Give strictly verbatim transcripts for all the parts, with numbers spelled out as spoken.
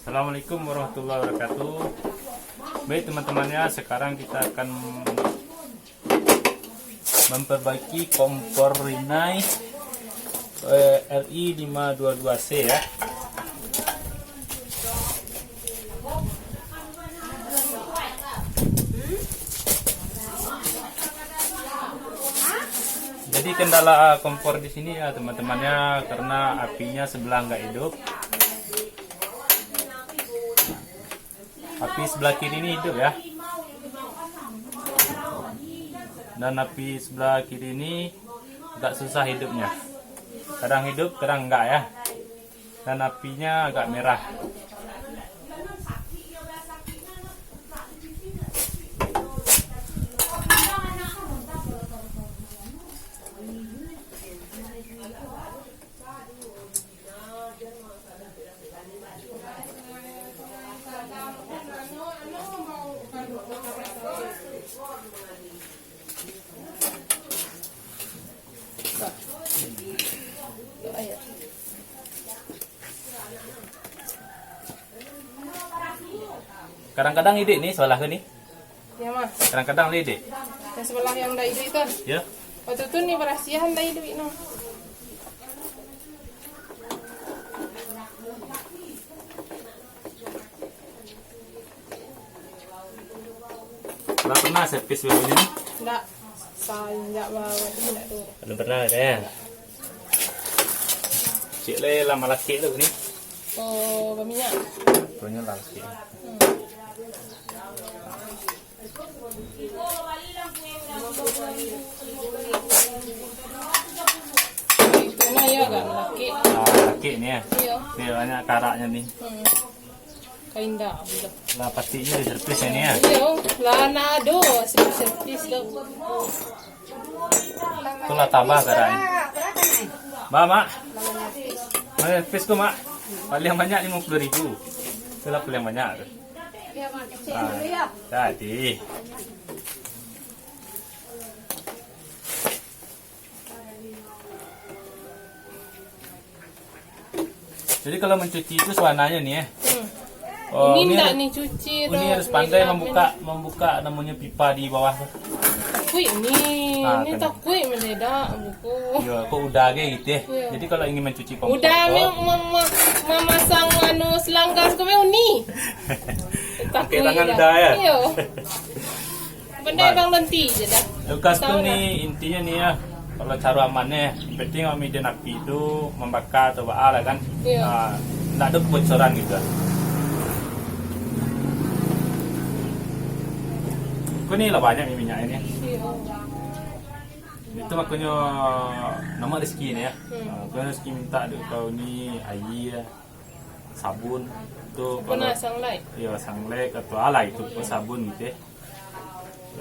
Assalamualaikum warahmatullahi wabarakatuh. Baik, teman-temannya, sekarang kita akan memperbaiki kompor Rinnai, eh, R I lima dua dua C, ya. Jadi, kendala kompor di sini, ya, teman-temannya, karena apinya sebelah nggak hidup. Api sebelah kiri ini hidup, ya. Dan api sebelah kiri ini agak susah hidupnya. Kadang hidup, kadang enggak, ya. Dan apinya agak merah. Kadang-kadang iduik ni, salah ke ni? Ya, mah. Kadang-kadang lai dek. Yang sebelah yang ndak iduik tu. Ya. Waktu tu ni barasiahan lai iduik no. Lah pernah servis baru ni? Ndak. Sanjak baru ni ndak tu. Belum pernah ada ya? Cik le lama laki tu ni. Oh, berminyak. Punya lah laki. Hmm. Itu mah ya agak melakik. Ah, laki ni ya. Iya. Ni banyak karaknya ni. Hmm. Kain dah budak. Lah pastinya di servis ni ya. Iya, lah nak ada servis tu. Itulah tambah karaknya. Ba, Mak. Mana servis ko, Mak? Paling banyak lima puluh ribu. Itulah paling banyak tu. Ah, jadi. Jadi kalau mencuci itu sabananyo ni, eh. Hmm. Oh, ini ndak ni cuci tu. Ini harus pandai membuka, membuka namonyo pipa di bawah tu. Takuik ni, ah, ni takuik mendadak buku. Yo, kok udah ge gitu ya. Jadi kalau ingin mencuci kompor udah tu, mem-, mem-, memasang anu selangkah tu meh uni. Pakai tangan udah ya. Iyo. Pandai bang nanti je dah. Lukas tu ni intinyo ni ya. Kalau caro aman ni, yang penting awak midan api tu mambaka atau baa lah kan. Iyo. Ah, ndak ado kebocoran gitu. Ko ni lah banyak ni minyak ni. Iyo. Itu makonyo namo rezeki ni ya. Hmm. Ah, makonyo rezeki minta dek kau ni aia, sabun tu. Apa kalau nah, sunlight? Iyo, sunlight atau alah itu pun sabun gitu ya.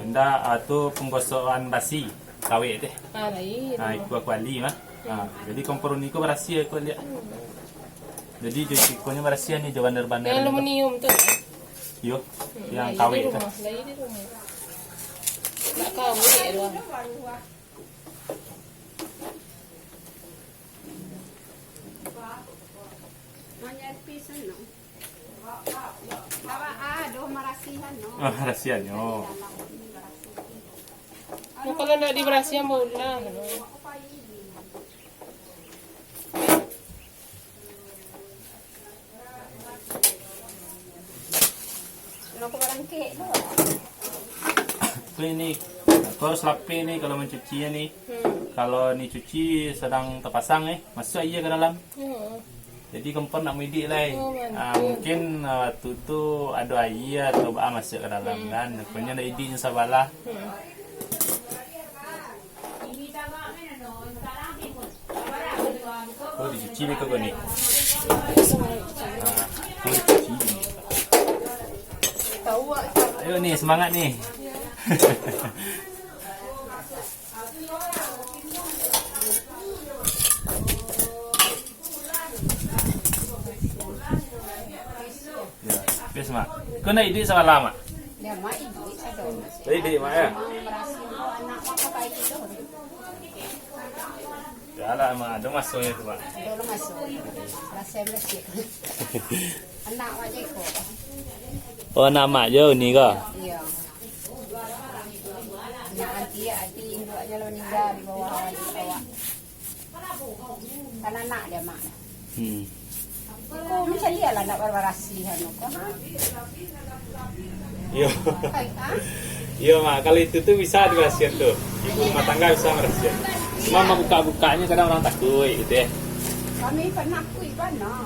Indak, ah, tu penggosokan basi, kawek teh. Ah, lain. Ah, ikua kuali mah. Ah, jadi kompor uni ko barasiah ko liak. Hmm. Jadi jo ikonyo barasiah ni, jo bandar-bandar. Yang aluminium tu. Yo, hmm, yang kawek tu. Lain di rumah, lain di rumah. Nak kawek doang. Manyapih sana. Awak, ah, doh marasihan, no. Ah, marasihan, no. Nah, kalau ndak dibarasihan, baulah, no. Kalau aku barangkek tu. Tu ini, kau harus lapeh ni kalau mencuci ni. Hmm. Kalau ni cuci sedang terpasang eh, masuk aia ke dalam. Hmm. Jadi kompor nak muidik lai. Oh, ah, mantap. Mungkin ah, waktu tu ado aia atau baa masuk ke dalam kan. Rupanya nak idik nyo sabalah. Hmm. Oh, dicuci beko ko ni. Ah, oh, dicuci ni. Ayo ni, semangat ni. Ya, bes, Mak. Ko nak idik sabalah, Mak? Ya, Mak, idik sabalah. Idik, Mak, ya? Memang berhasil anak Mak pakai itu. Ya, Alah, Mak, ado masonyo tu, Mak. Ado lah maso. Rasai Malaysia. Anak awak je ko. Oh, anak Mak je ni ko? Iyo. Anak anti, anti induaknyo lah maningga di bawah awak. Kan anak dia, Mak. Hmm. Ko macam dia lah nak barbarasi anu ko, ha? Iyo. Hai, ha? Iyo, Mak. Kalau itu tu bisa dibarasian tu. Ibu rumah tangga bisa barasian. Cuma mambuka-bukaknyo kadang urang takuik gitu ya. Kami pernah kuik bana.